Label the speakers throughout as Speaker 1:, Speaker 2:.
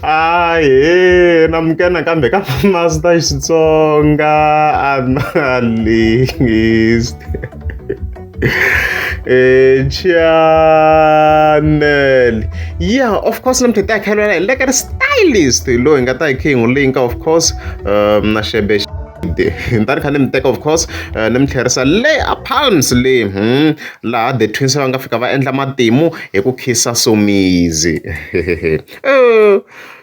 Speaker 1: Ahee namukela nakambe ka Master Xitsonga Analyst channel. Yeah, of course namuntlha hi ta hi kha hi lwela hi le ka ri stylist loyi hi nga ta hi kha hi n'wi linka of course na Shebe ni ta ri kha ni mi teka of course ni mi tlherisa le a Palms le laha the twins va nga fika va endla matimu hi ku khisa Somizi.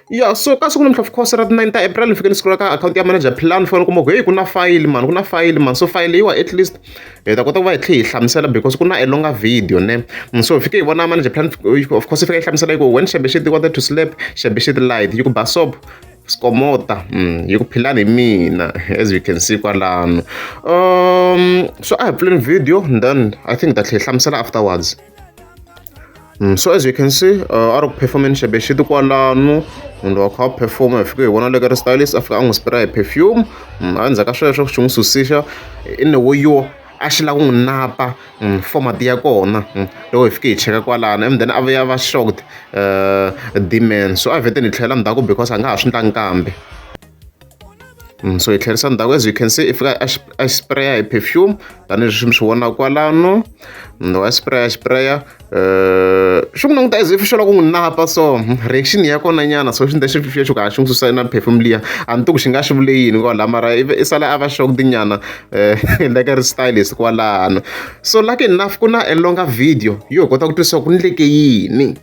Speaker 1: Ya, so ka siku namuntlha of course ra ti-9 ta April ni fike ni scroll ka akhawunti ya manager plan ni fika ni kuma ku heyi ku na file mani ku na file mani so file leyiwa at least hi ta kota ku va hi tlhe hi hlamusela because ku na a longer video ne. So hi fike hi vona manager plan of course yi fika yi hlamusela yi ku when Shebeshxt wanted to slap Shebeshxt light yi ku basob skomota yi ku philani hi mina as you can see kwalano. So a hi pfuleni video then I think ta tlhe hi hlamusela afterwards. So as you can see a ri ku performeni Shebeshxt kwalano munhu loyi a kha a perform-a hi fike hi vona loko ri stylist a fika a n'wi spray hi perfume. Endzhaku ka sweswo xi n'wi susixa in a way yo a xi lava ku n'wi napa format ya kona loko hi fike hi cheka kwalano and then a vuya a va shocked D-man so a hi vheteni hi tlhela ndzhaku because a nga ha swi ndlangi kambe. So hi tlherisa ndzhaku as you can see i fika a spray hi perfume tanihileswi mi swi vonaka kwalano. Loko a spray a spray swi n'wi languta as if xo lava ku n'wi napa so reaction ya kona nyana so xi xi xi ka xi n'wi susa na perfume liya a ni tivi ku xi nga xi vule yini kwala mara i sala a va shocked nyana like ri stylist kwalano. So lucky enough ku na a longer video yo hi kota ku twisisa ku ndleke yini.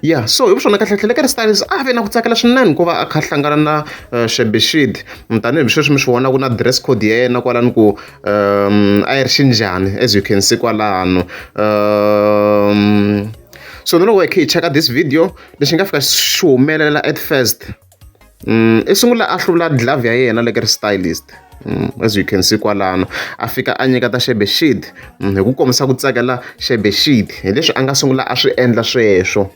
Speaker 1: Ya, so hi swona kahlekahle le ka ri stylist a ve na ku tsakela swinene ku va a kha a hlangana na Shebeshxt tanihi sweswi mi swi vonaka na dress code ya yena kwalano ku a yi ri xinjhani as you can see kwalano. So na loko hi kha hi cheka this video lexi nga fika xi humelela at first i sungula a hluvula glove ya yena le ka ri stylist as you can see kwalano a fika a nyiketa Shebeshxt hi ku kombisa ku tsakela Shebeshxt hi leswi a nga sungula a swi endla sweswo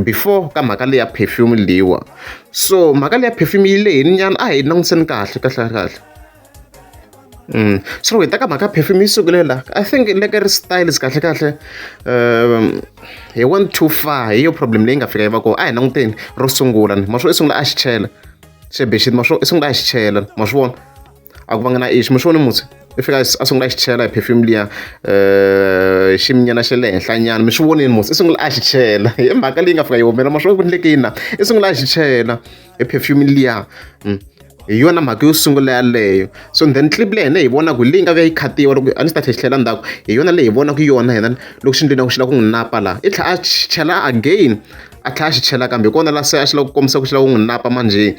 Speaker 1: before ka mhaka leya perfume leyiwa. So mhaka leya perfume yi lehini nyana a hi langutiseni kahle kahle kahle. So loko hi ta ka mhaka ya perfume yi sungule la I think le ka ri stylist kahle kahle hi went too far hi yo problem leyi nga fika yi va kona. A hi languteni ro sungula ma swi i sungula a xi chela Shebeshxt ma swi i sungula a xi chela ma swi vona a ku vanga na issue ma swi vona musi i fika a sungula a xi chela hi perfume liya ximinyana xa le henhla nyana mi swi vonini musi i sungula a xi chela hi mhaka leyi nga fika yi humelela ma swi vona ku ndleke yini na i sungula a xi chela hi perfume liya. Hi yona mhaka yo sungula yaleyo so then clip leyi hina hi vonaka hi leyi nga vuya yi khatiwa loko a ni ta tlhela xi tlhela ndzhaku hi yona leyi hi vonaka yona hina loko xi ndlwini xi lava ku n'wi napa laha i tlhela a xi chela again a tlhela a xi chela kambe hi kona laha se a xi lava ku kombisa ku xi lava ku n'wi napa manjhe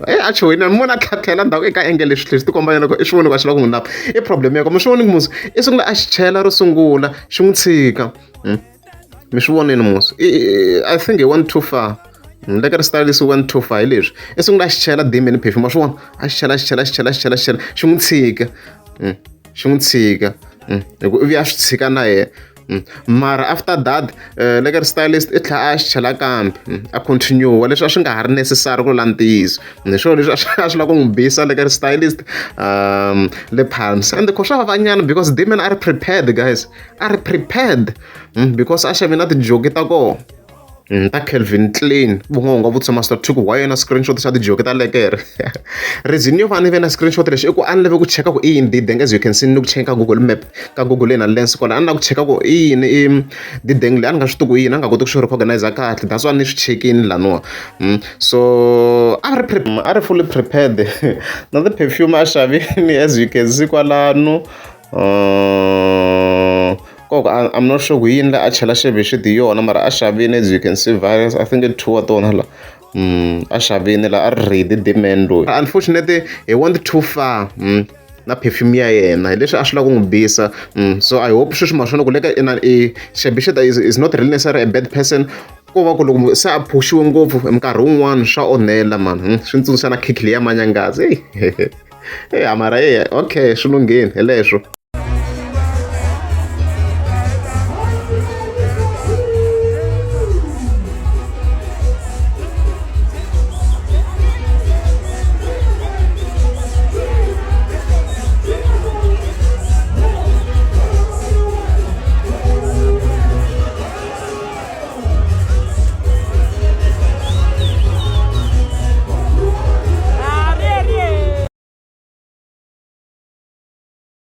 Speaker 1: a chuhile mi vona a tlhela tlhela ndzhaku eka angle leswi tlhela swi tikomba loko i swi voni ku a xi lava ku n'wi napa i problem ya kona mi swi voni musi i sungula a xi chela ro sungula xi n'wi tshika mi swi vonini musi I think he went too far. Le ka ri stylist went too far hi leswi i sungula a xi chela demon perfume ma swi vona a xi chela a xi chela a xi chela a xi chela a xi chela xi n'wi tshika xi n'wi tshika hi ku ivi a swi tshika na yena mara after that le ka ri stylist i tlhela a xi chela kambe a continue leswi a swi nga ha ri necessary ku la ntiyiso hi swona leswi a swi lava ku n'wi bisa le ka ri stylist le Palms and kho swa vava nyana because demon a ri prepared guys a ri prepared because a xave na tijoki ta kona ta Calvin Klein vun'we u nga vutisa Master Two ku why yena screenshot xa tijoki ta lekere reason yo va ni ve na screenshot lexi i ku a ni lave ku cheka ku i yini dideng as you can see ni ku cheka Google Map ka Google leyi na lens kwala a ni lava ku cheka ku i yini i dideng leyi a ni nga swi tivi ku yini a nga koti ku swi recognize kahle that's why ni swi chekini laniwa. So a ri fully prepared na the perfume a xavini as you can see kwalano. Koko I'm not sure ku yini la a chela Shebeshxt hi yona mara a xavini as you can see various I think i two wa tona la a xavini la a ri ready demand loyi unfortunately he went too far na perfume ya yena hi leswi a swi lava ku n'wi bisa. So I hope sweswi ma swona ku le ka ina i Shebeshxt is not really necessarily a bad person ko va ku loko se a phuxiwe ngopfu minkarhi wun'wani swa onhela man swi ni tsundzuxa na khikhi leya manyangazi eya mara okay swi lungheni hi leswo.